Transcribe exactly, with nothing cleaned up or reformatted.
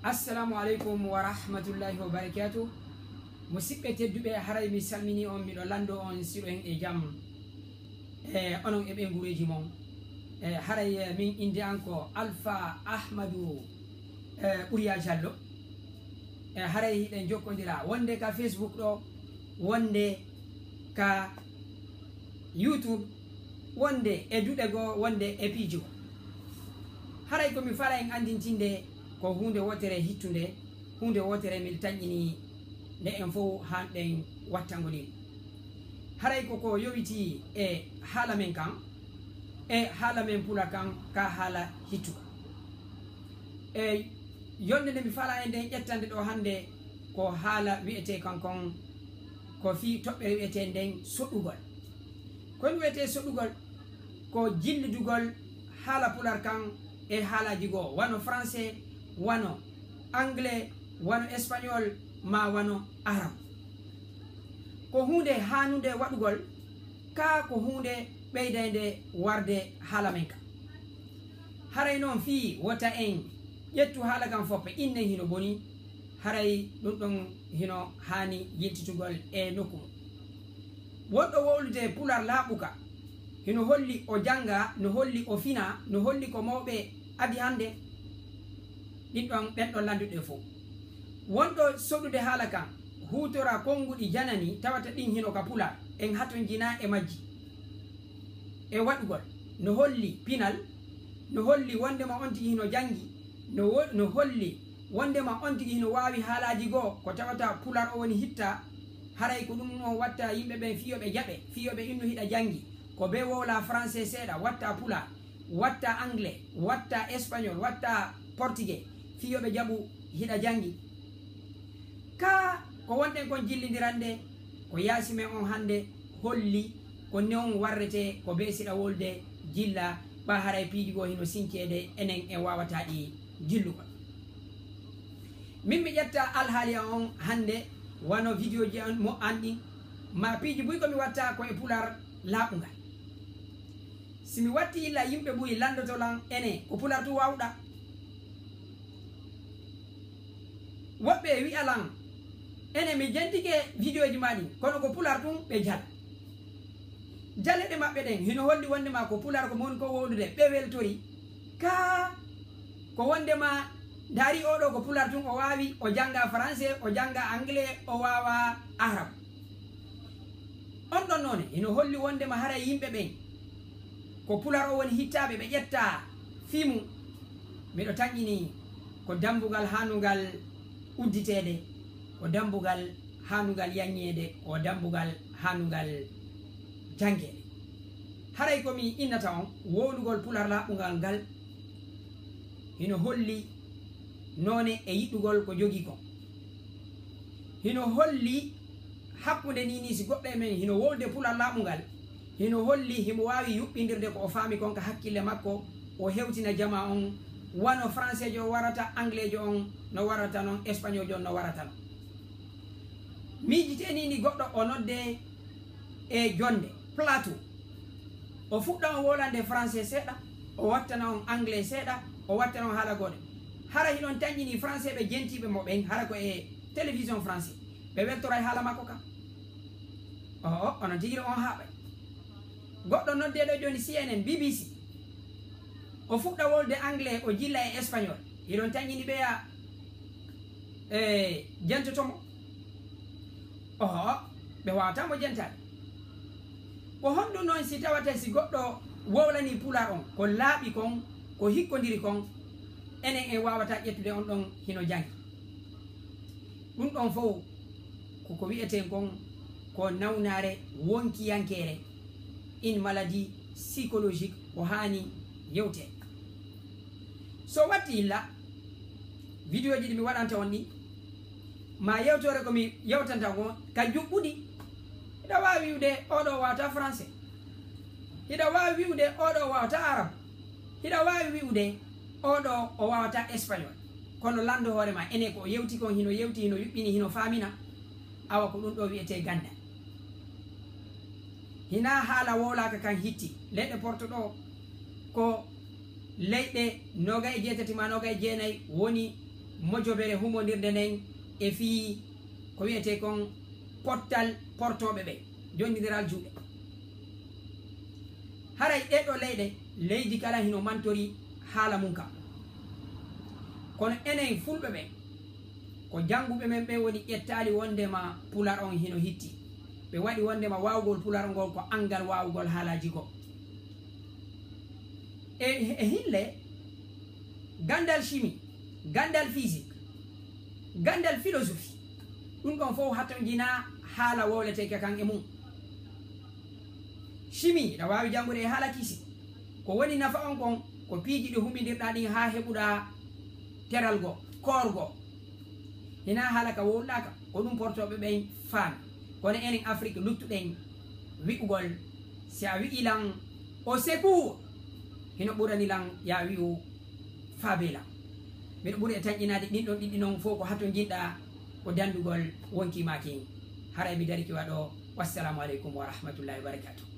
Assalamu aleykum wa rahmatullahi wa barakatuh. Musidɓe tedduɓe, haray mi salmini on, miɗo lando on siɗo en e jam. E onon e ɓe ngureji mon. E haray, e, min inde an ko Alpha Ahmadu, e, Ɓuriya Jallo. E haray hiɗen jokkodira wonde ka Facebook ɗo, wonde ka YouTube, wonde e duɗe goo, wonde e piiji goo. Haray ko mi fala en andintinde ko huunde wootere hittunde, huunde wootere mil tanƴini nde en fow hanɗen wattangol. Haray ko ko yowiti e haala men kan, e haala men pula kan, ka haala hittuka. E yolnde nde mi fala en nden ƴettande ɗo hannde ko haala wi'etee kan kon, ko fii toɓɓere wi'etee nden soɗugol. Ko ɗum wi'etee soɗugol, ko jillidugol haala pular kan e haalaaji goo, wano français, wano anglais, wano espagnol, maa wano arab. Ko huunde haanunde waɗugol, kaa ko huunde ɓeydaynde warde haala men ka. Haray noon fii wota en ƴettu haala kan foppe innen hino boni, haray ɗum ɗon hino haani yiltitugol e nokku mum. Wonɗo wowlude pular laaɓuka, hino holli o jannga, no holli o fina, no holli ko mawɓe adi hannde. Ɗin ɗon, ɓen ɗon lannduɗe fow. Wonɗo soɗude haala kan, huutora konnguɗi janani, tawata ɗin hino ka pular, en hatonjinaa e majji. E waɗugol, no holli pinal, no holli wonndema on tigi hino janngi, no wo-, no holli wonndema on tigi hino waawi haalaaji goo, ko tawata pular o woni hitta, haray ko ɗum on watta yimɓe ɓen fii yo ɓe jaɓe, fii yo ɓe innu hiɗa janngi, ko bee wowla français seeɗa, watta pular, watta anglais, watta espagnol, watta portugais, fii yo ɓe jaɓu hiɗa janngi. Kaa ko wonɗen kon jillindirande, ko yaasi men on hannde holli ko newn warretee ko bee siɗa wolde jilla, ɓaa haray piiji goo hino sinceede enen en waawataa ɗi jillugol. Min mi ƴetta alhaali an on hannde wano vidéoji an mo an ɗin, maa piiji buy ko mi watta ko e pular laaɓungal. Si mi watti illa yimɓe buy lanndoto lan ene ko pular tun waawuɗaa. Woɓɓe e wi'a lan, ene mi jentike vidéoji maa ɗin, kono ko pular tun ɓe jala. Jaleɗe maɓɓe ɗen hino holli wonndema ko pular ko mon ko wowlude, ɓe weltori. Kaa ko wonndema ndaari oo ɗoo ko pular tun o waawi, o jannga français, o jannga anglais, o waawa arab. On ɗon noone hino holli wonndema haray yimɓe ɓen ko pular o woni hittaaɓe, ɓe ƴetta fii mun. Miɗo tanƴini ko dambugal haanungal udditeede, ko dambugal haanungal yaññeede, ko dambugal haanungal janngeede. Haray ko mi innata on, wowlugol pular laaɓungal ngal hino holli noone e yiɗugol ko jogii kon. Hino holli hakkunde nii nii si goɗɗo e men hino wowlude pular laaɓungal, hino holli himo waawi yuɓɓindirde ko o faami kon ka hakkille makko, o hewtina jamaa on, wano françaijo o warata, anglaijo on no warata non, espagnoljo on no warata non. Miijitee nii nii goɗɗo o noddee e jonnde, plateau. O fuɗɗa on wowlande français seeɗa, o wattana on anglais seeɗa, o wattana on haala goɗɗo. Hara hiɗon tanƴini français ɓe jentiiɓe mo ɓen, hara ko e télévision français. Ɓe weltoray haala makko kan. O'o, onon tigi on haaɓay. Goɗɗo noddeeɗo jooni C N N, B B C. O fuɗɗa wolde anglais, o jilla e espagnol. Hiɗon tanƴini ɓeya e jentoto mo. Oho, ɓe waawata mo jentaade. Ko honɗum noon si tawata si goɗɗo wowlanii pular on, ko laaɓi kon, ko hikkodiri kon, enen en waawata ƴettude on ɗon hino jangi? Ɗum ɗon fow ko ko wi'eten kon ko nawnaare wonkiyankeere, une maladie psychologique, ko haani yewtee. So watti illa, vidéoji ɗi mi waɗanta on ɗi, ma yewtoore ko mi yewtanta on ka juɓɓuɗi, hiɗa waawi wi'ude oɗo waawata français, hiɗa waawi wi'ude oɗo waawata arab, hiɗa waawi wi'ude oɗo o waawata espagnol. Kono lanndo hoore ma, ene ko o yewti kon hino yewti, hino yuɓɓini, hino faamina. Awa ko ɗum ɗo wi'etee ganda. Hinaa haala wowlaaka kan hitti. Leyɗe Porto ɗo ko leyɗe noogay e jeetati ma noogay e jeenay woni mojobere humondirde nden e fii ko wiyetee kon pottal portooɓe ɓen, jonndiral juuɗe. Haray ɗee ɗoo leyɗe, leydi kala hino mantori haala mun kan. Kono enen fulɓe ɓen, ko jannguɓe men ɓen woni ƴettaali wonndema pular on hino hitti. Ɓe waɗi wonndema waawugol pular ngol ko anngal waawugol haalaaji goo. E, e hinle, ganndal chimie, ganndal physique, ganndal philosophie, ɗun ɗon fow hatonjinaa haala wowleteeka kan e mun. Chimie, hiɗa waawi janngude e haala kisi. Ko woni nafa on kon, ko piiji ɗi humindirɗaa ɗin haa heɓuɗaa teral goo, koor goo. Hinaa haala ka wowluɗaa ka, ko ɗun portooɓe ɓen faami. Kono enen Afrik luttuɗen wi'ugol, si a wi'i lan, "Au secours!" Hino ɓurani lan yo a wi'u, "Faabee lan." Miɗo ɓuri e tanƴinaade ɗin ɗon ɗiɗi non fow ko hatonjinɗaa ko danndugol wonkii maa kin. Haray mi darike wa ɗoo. Wassalamu aleykum wa rahmatullahi wa barakatuh.